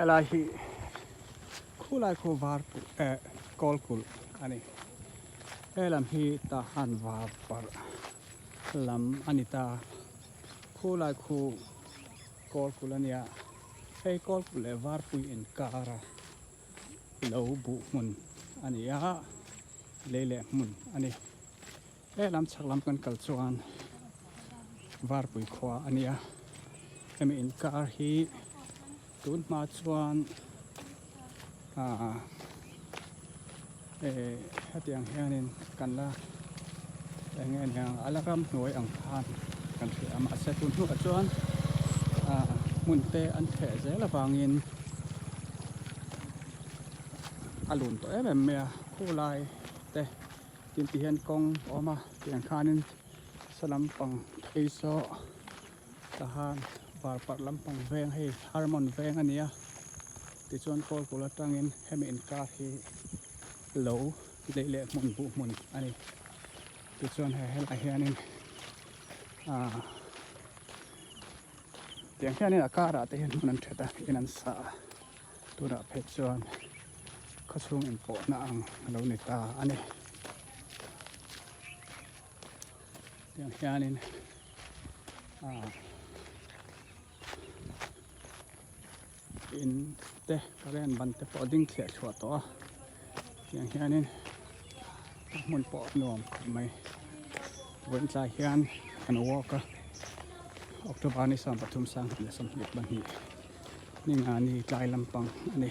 Helai hi khulai khu var eh kawl kulh a ni. He lam hi Tahan var parh lam a ni ta. Khulai khu kawl kulh a nia. Hei kawl kulh leh varpui inkara lo buh hmun a ni a, lei leh hmun a ni. He lam chhak lam kan kal chuan varpui khua a nia. Hemi inkar hi tun hma chuan aaa eh hetiang hianin kan la eng nge nia a la ramhnuai ang khan kan hria a mahse tun hnuah chuan aaa hmun te an theh zel avangin a lun tawh em em mai a khulai te. Tin ti hian kawng a awm a tiang khanin saw lampang phei saw tahan var parh lampang veng hei harmon veng a ni a tichuan kawl kul atangin hemi inkar hi lo lei leh hmun buh hmun a ni tichuan he helaiah hianin ah tiang hianin a karah te hian hmun an that a in an sa a. Tunah phei chuan khawchhung inpawhna ang a lo ni ta a ni. Tiang hianin ah in te current ban te pawh a ding thliah thluah tawh a tiang hianin a hmun pawh a nuam khawp mai. Vawiin tlai hian kan walk a October ni 13 22. Ni nga ni tlai lampang a ni.